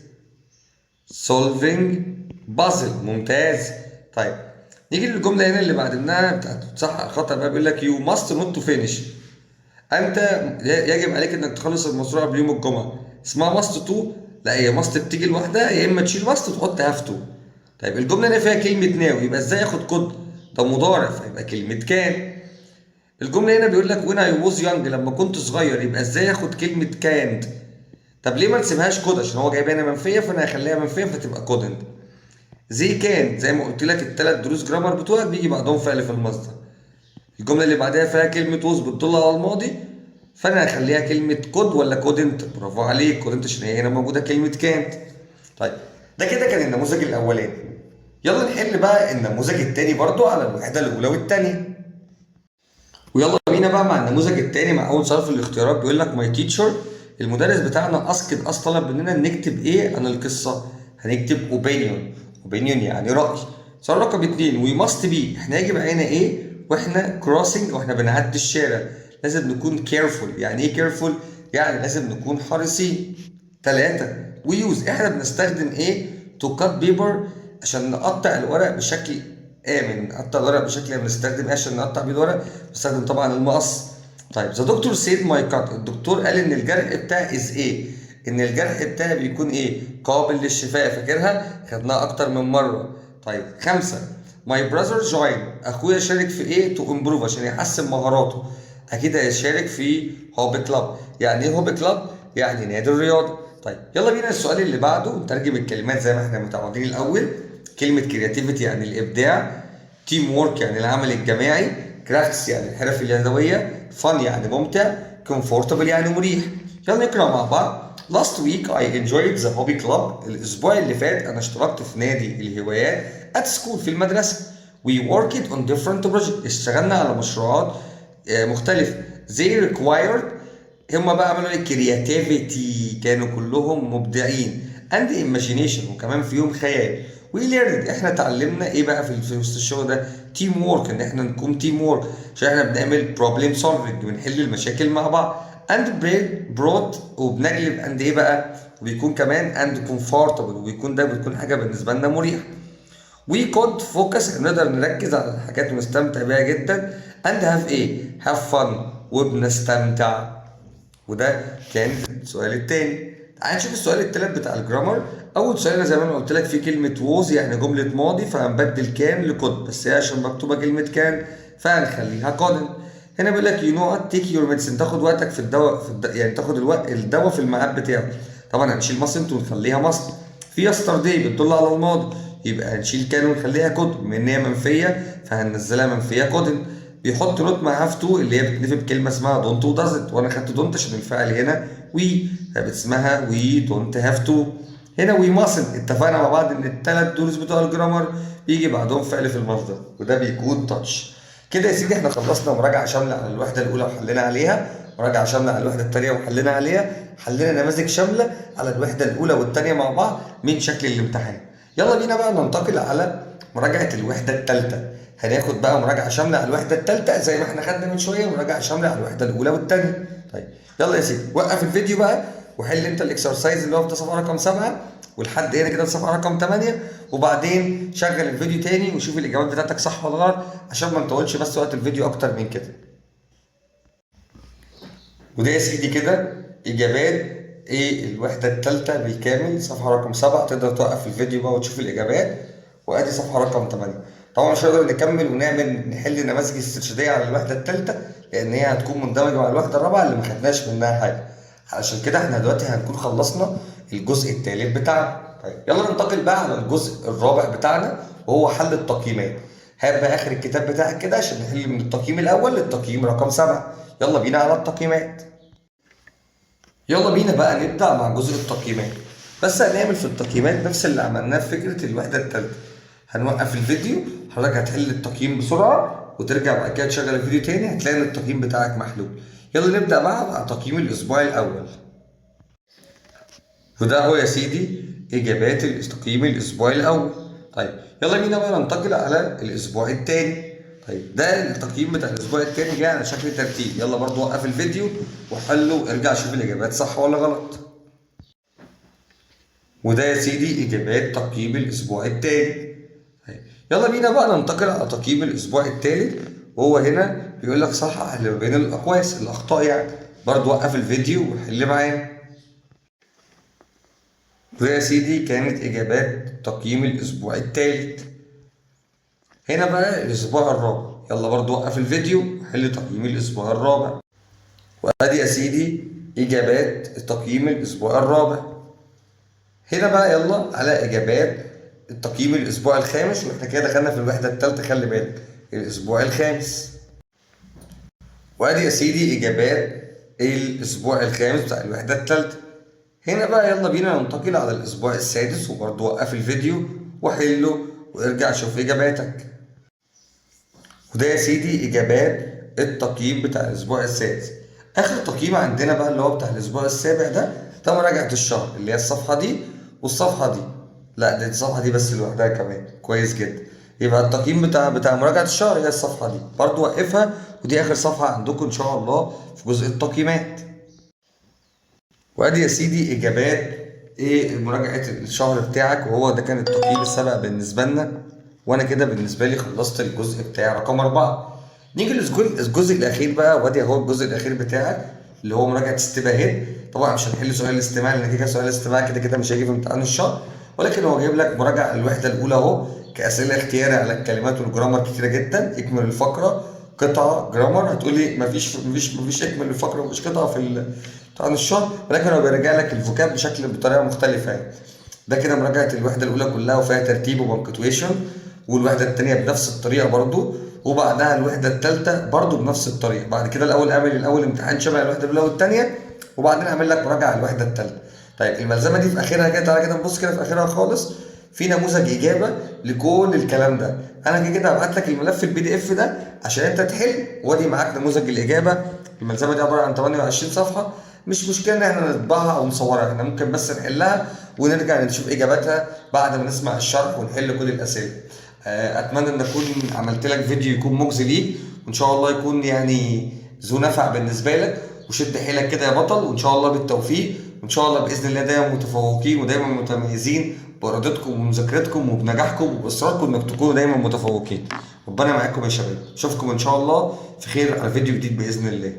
solving puzzle، ممتاز. طيب، نيجي للجملة هنا اللي بعد منها بتاعت صح الخطأ بقى، بيقول لك you must not to finish، انت يجب عليك انك تخلص المشروع قبل يوم الجمعة. اسمها must to؟ لا، هي must بتيجي لوحدها، يا اما تشيل must وتحط have to. طيب، الجملة اللي فيها كلمة now، يبقى ازاي اخد could؟ ده مضارع، فيبقى كلمة can. الجملة هنا بيقول لك when I was young، لما كنت صغير، يبقى ازاي اخد كلمة كانت؟ طب ليه ما نسيبهاش could؟ عشان هو جايبها هنا منفية، فانا هخليها منفية فتبقى couldn't. they can، زي ما قلت لك الثلاث دروس grammar بتوعك بيجي بعدهم فعل في المصدر. الجملة اللي بعدها فيها كلمة was بتدل على الماضي، فانا هخليها كلمة could ولا couldn't؟ برافو عليك، couldn't، عشان هي هنا موجودة كلمة كانت. طيب، ده كده كان النموذج الاولاني. يلا نحل بقى النموذج الثاني برضو على الوحدة الاولى والثانيه. ويلا بينا بقى مع النموذج الثاني، مع اول سؤال في الاختيارات، بيقول لك my teacher، المدرس بتاعنا، asked us، طلب مننا نكتب ايه عن القصه؟ هنكتب opinion. opinion يعني راي. سؤال رقم اتنين: we must be، احنا يجب علينا ايه واحنا crossing، واحنا بنعدي الشارع؟ لازم نكون careful. يعني ايه careful؟ يعني لازم نكون حريصين. ثلاثة: we use، احنا بنستخدم ايه to cut paper، عشان نقطع الورق بشكل امن؟ نقطع الورق بشكل امن، بنستخدم ايه عشان نقطع بيه الورق؟ بنستخدم طبعا المقص. طيب، the doctor said my cut، الدكتور قال ان الجرح بتاعي is ايه؟ ان الجرح بتاعي بيكون ايه؟ قابل للشفاء. فاكرها؟ خدناها اكتر من مره. طيب، خمسة: my brother join، اخويا شارك في ايه to improve، عشان يحسن مهاراته؟ اكيد هيشارك في hobby club. يعني ايه hobby club؟ يعني نادي الرياضه. طيب، يلا بينا السؤال اللي بعده، نترجم الكلمات زي ما احنا متعودين. الاول كلمة creativity يعني الابداع، teamwork يعني العمل الجماعي، crafts يعني الحرف اليدويه، fun يعني ممتع، comfortable يعني مريح. يلا نقرا مع بعض. Last week I enjoyed the hobby club. الأسبوع اللي فات أنا اشتركت في نادي الهوايات at school، في المدرسة. We worked on different projects، اشتغلنا على مشروعات مختلفة. They required، هما بقى عملوا ايه؟ creativity، كانوا كلهم مبدعين، and imagination، وكمان فيهم خيال. We learned، احنا اتعلمنا ايه بقى في وسط الشغل ده؟ teamwork، ان احنا نكون teamwork عشان احنا بنعمل problem solving، بنحل المشاكل مع بعض، and brought وبنجلب and ايه بقى؟ وبيكون كمان and comfortable، وبيكون ده بتكون حاجة بالنسبة لنا مريحه. we could focus، نقدر نركز على الحاجات ونستمتع بيها جدا، and have ايه؟ have fun، وبنستمتع. وده كان السؤال التاني. تعال نشوف السؤال التالت بتاع ال grammar. اول سؤال زي ما انا قلت لك فيه كلمة was، يعني جملة ماضي، فهنبدل can ل could، بس هي عشان مكتوبة كلمة can فهنخليها couldn't. هنا بيقول لك you know take your medicine، تاخد وقتك في الدواء يعني تاخد الوقت الدواء في الميعاد بتاعه. طبعا هنشيل mustn't ونخليها must. في yesterday بتدل على الماضي، يبقى هنشيل can ونخليها could، بما ان هي منفية فهننزلها منفية couldn't. بيحط not مع have to اللي هي بتنفي بكلمه اسمها don't و doesn't، وانا خدت don't عشان الفاعل هنا we، فبقت اسمها we don't have to. هنا we mustn't، اتفقنا مع بعض ان الثلاث دروس بتوع ال grammar بيجي بعدهم فعل في المصدر، وده بيكون touch. كده يا سيدي احنا خلصنا مراجعه شاملة على الوحدة الاولى وحلينا عليها، مراجعه شاملة على الوحدة الثانية وحلينا عليها، حلينا نماذج شاملة على الوحدة الاولى والثانية مع بعض من شكل الامتحان. يلا بينا بقى ننتقل على مراجعه الوحدة الثالثة. هناخد بقى مراجعه شاملة على الوحدة الثالثة زي ما احنا خدنا من شوية مراجعه شاملة على الوحدة الاولى والثانية. طيب يلا يا سيدي وقف الفيديو بقى وحل انت ال exercise اللي هو في صفحة رقم 7 ولحد هنا كده الصفحة رقم 8، وبعدين شغل الفيديو تاني وشوف الاجابات بتاعتك صح ولا غلط، عشان ما نطولش بس وقت الفيديو اكتر من كده. وده يا سيدي كده اجابات ايه الوحدة الثالثة بالكامل، صفحة رقم 7. تقدر توقف الفيديو بقى وتشوف الاجابات، وادي صفحة رقم 8. طبعا مش هنقدر نكمل ونعمل نحل نماذج استرشاديه على الوحدة الثالثة، لان هي هتكون مندمجه مع الوحدة الرابعة اللي ما خدناش منها حاجة. علشان كده احنا دلوقتي هنكون خلصنا الجزء الثالث بتاعنا. طيب يلا ننتقل بقى على الجزء الرابع بتاعنا، وهو حل التقييمات. هات بقى اخر الكتاب بتاعك كده عشان نحل من التقييم الاول للتقييم رقم 7. يلا بينا على التقييمات. يلا بينا بقى نبدأ مع جزء التقييمات. بس هنعمل في التقييمات نفس اللي عملناه في فكرة الوحدة الثالثة. هنوقف الفيديو، حضرتك هتحل التقييم بسرعة وترجع بعد كده تشغل الفيديو تاني، هتلاقي ان التقييم بتاعك محلول. يلا نبدأ بقى مع تقييم الأسبوع الأول. وده هو يا سيدي إجابات تقييم الأسبوع الأول. طيب يلا بينا بقى ننتقل على الأسبوع الثاني. طيب ده التقييم بتاع الأسبوع الثاني جاي على شكل ترتيب. يلا برضو وقف الفيديو وحله وارجع شوف الإجابات صح ولا غلط. وده يا سيدي إجابات تقييم الأسبوع الثاني. طيب يلا بينا بقى ننتقل على تقييم الأسبوع الثالث، وهو هنا بيقول لك صحح اللي ما بين الأقواس، الأخطاء يعني. برضو وقف الفيديو وحل معانا. وده يا سيدي كانت إجابات تقييم الأسبوع الثالث. هنا بقى الأسبوع الرابع، يلا برضو وقف الفيديو وحل تقييم الأسبوع الرابع. وأدي يا سيدي إجابات تقييم الأسبوع الرابع. هنا بقى يلا على إجابات التقييم الأسبوع الخامس، وإحنا كده دخلنا في الوحدة الثالثة، خلي بالك الأسبوع الخامس. وأدي يا سيدي إجابات الأسبوع الخامس بتاع الوحدة الثالثة. هنا بقى يلا بينا ننتقل على الأسبوع السادس، وبرضه وقف الفيديو وحله وارجع شوف إجاباتك. وده يا سيدي إجابات التقييم بتاع الأسبوع السادس. آخر تقييم عندنا بقى اللي هو بتاع الأسبوع السابع ده، ده مراجعة الشهر اللي هي الصفحة دي والصفحة دي. لا ده الصفحة دي بس لوحدها كمان، كويس جدا. يبقى التقييم بتاع مراجعة الشهر هي الصفحة دي، برضو وقفها، ودي آخر صفحة عندكم إن شاء الله في جزء التقييمات. وادي يا سيدي اجابات ايه مراجعه الشهر بتاعك، وهو ده كان التقييم السابع بالنسبة لنا. وانا كده بالنسبة لي خلصت الجزء بتاع رقم 4. نيجي للجزء الاخير بقى، وادي اهو الجزء الاخير بتاعك اللي هو مراجعه step ahead. طبعا مش هنحل سؤال الاستماع لان كده كده سؤال الاستماع كده كده مش هيجي في امتحان الشهر، ولكن هو جايب لك مراجعه الوحدة الاولى اهو كاسئله اختياري على الكلمات وال grammar كتيرة جدا. اكمل الفقرة، قطعه، grammar. هتقولي مفيش اكمل الفقرة ومفيش قطعه في امتحان الشهر، ولكن هو بيراجع لك ال vocab بطريقة مختلفة يعني. ده كده مراجعه الوحدة الاولى كلها وفيها ترتيب و punctuation، والوحدة الثانية بنفس الطريقة برضو، وبعدها الوحدة الثالثة برضو بنفس الطريقة. بعد كده الاول اعمل الاول امتحان شبه الوحدة الاولى والثانية، وبعدين اعمل لك مراجعه على الوحدة الثالثة. طيب الملزمه دي في اخرها كده، تعالى كده نبص كده في اخرها خالص، في نموذج اجابه لكل الكلام ده. انا كده كده هبعت لك الملف ال PDF ده عشان انت تحل، وادي معاك نموذج الاجابة. الملزمه دي عبارة عن 28 صفحة، مش مشكلة ان احنا نطبعها او نصورها، احنا ممكن بس نحلها ونرجع نشوف اجاباتها بعد ما نسمع الشرح ونحل كل الاسئلة. اتمنى ان اكون عملت لك فيديو يكون مجزي ليك، وان شاء الله يكون يعني ذو نفع بالنسبة لك. وشد حيلك كده يا بطل، وان شاء الله بالتوفيق، وان شاء الله باذن الله دايما متفوقين ودايما متميزين بارادتكم ومذاكرتكم وبنجاحكم وباصراركم انك تكونوا دايما متفوقين. ربنا معاكم يا شباب، اشوفكم ان شاء الله في خير على فيديو جديد باذن الله.